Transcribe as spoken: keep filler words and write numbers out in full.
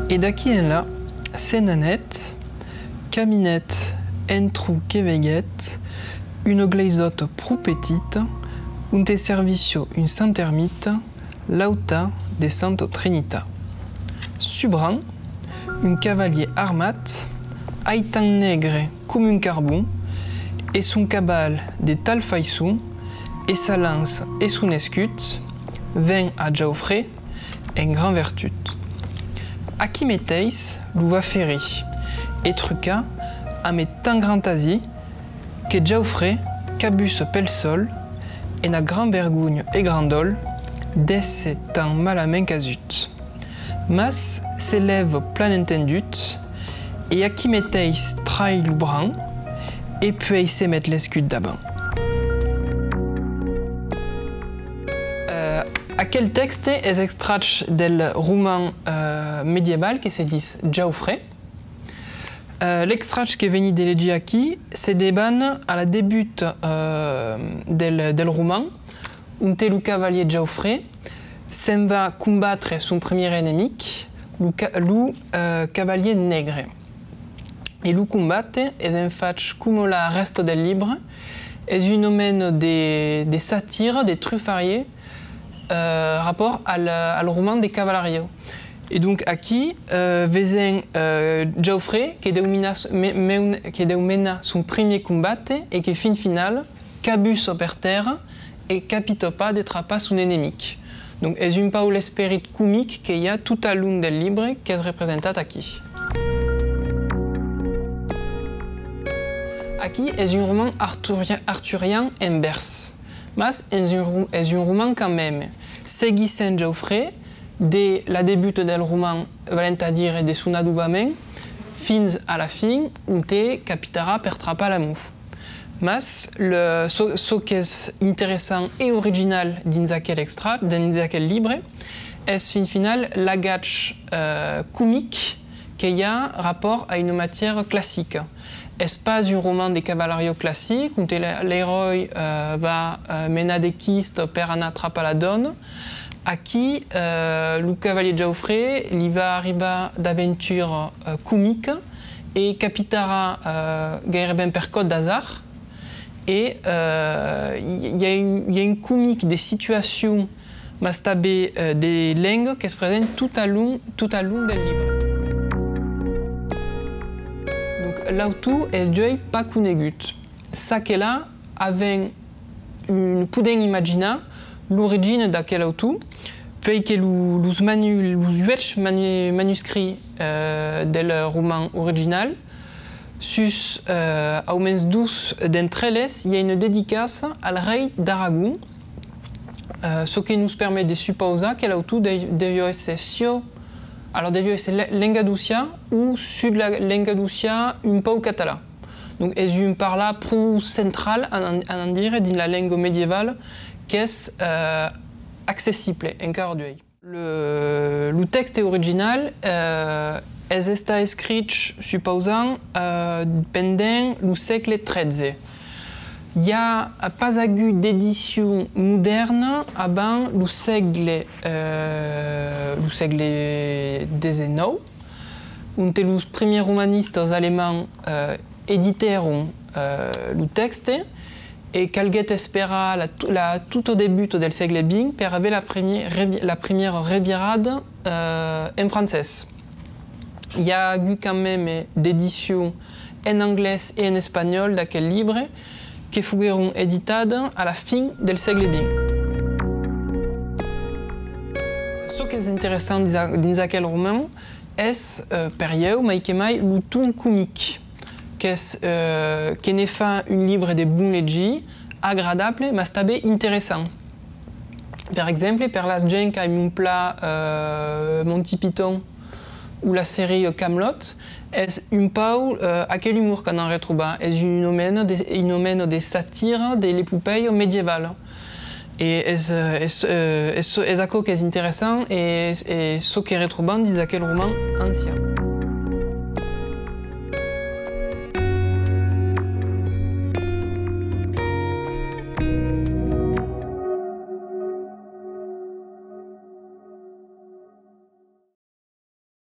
E d'aquí enlà, se n'anèt, caminèt en tròp que veguèt una glèisòta pro petita, onte servissiá un sant ermita, l'autar de Santa Trinitat. Subran, un cavalièr armat, aitan negre com un carbon, e son caval de tal faiçon, e sa lança e son escut, ven a Jaufré en grand vertut. Aquí meteis lo va ferir e trucar amé tan grand asir que Jaufré cabussa pel sòl, ena grand vergonha e grand dòl d'èsser tan malament casut. Mas se lèva plan entendut, e aquí meteis trai lo bran, e puèi se met l'escut davant. Eh, aquel tèxte es extrach del roman, eh, medieval que se ditz Jaufré. Eh, l'extrach que veni de legir aquí se debana a la debuta, eh, del, del roman, onte lo cavalièr Jaufré se'n va combatre son primièr enemic, lo ca-, lo, eh, cavalièr negre. E lo combat es en fach coma la rèsta del libre, es una mena de, de satira, de trufariá, eh, rapòrt al, al roman de cavalariá. E donc aquí, eh, vesèm, eh, Jaufré que deu minar, me-, meun-, que deu menar son primièr combat e que fin final cabussa per tèrra e capita pas de trapar son enemic. Donc es un pauc l'esperit comic que i a tot al long del libre qu'es representat aquí. Aquí es un roman arturian, arturian en vèrs, mas es un ro-, es un roman quand même. Seguissèm Jaufré de la debuta del roman, valent a dire de son adobament, fins a la fin, onte capitarà per trapar l'amor. Mas le, çò, çò qu'es interessant e original dins aquel extrach, dins aquel libre, es fin final l'agach, eh, comic que i a rapòrt a una matièra classica. Es pas un roman de cavalariá classic, onte l'e-, l'eròi, eh, va, eh, menar de quistas per anar trapar la dòna. Aquí, eh, lo cavalièr Jaufré li va arribar d'aventuras, eh, comicas e capitarà, eh, gaireben per còp d'asard. E, eh, i, i a un, i a un comic de situacion, mas tanben, eh, de lenga qu'es present tot al long, tot al long del libre. Donc, l'autor es d'uèi pas conegut. Ça que la, avèm un, podèm imaginar l'origina d'aquel autor, puèi que lo, los manu-, los uèch manu-, manuscrits, eh, del roman original, sus, eh, au mens dos d'entre eles, i a una dedicaça al rei d'Aragon, eh, çò que nos permet de supausar que l'autor de-, deviá èsser siá, alors deviá èsser le-, lengadocian o sud-lengadocian un pauc catalan. Donc, es un parlar pro central, anam, anam dire, dins la lenga medievala, qu'es, eh, accessible encara d'uèi. Le, lo tèxte original, eh, es estat escrich, supausam, eh, pendent lo sègle tretze. I a pas agut d'edicion modèrna abans lo sègle, eh, lo sègle dètz-e-nòu, onte los primièrs romanistas alemands, eh, editèron, eh, lo tèxte, e calguèt esperar la to-, la tota debuta del sègle vint per aver la premi-, revi-, la primièra revirada, eh, en francés. I a agut quand même d'edicions en anglés e en espanhòl d'aquel libre que foguèron editadas a la fin del sègle vint. Çò qu'es interessant dins a-, dins aquel roman es, eh, per ieu, mai que mai, lo ton comic, qu'es, eh, que ne fa un libre de bon legir, agradable, mas tanben interessant. Per exemple, per las gents qu'aiman plan, eh, Monty Python o la seria Kaamelott, es un pauc, eh, aquel umor qu'anam retrobar. Es una mena de, una mena de satira de l'epopèia medievala. E es, eh, es, eh, es, es aquò qu'es interessant e, e çò que retrobam dins aquel roman ancian.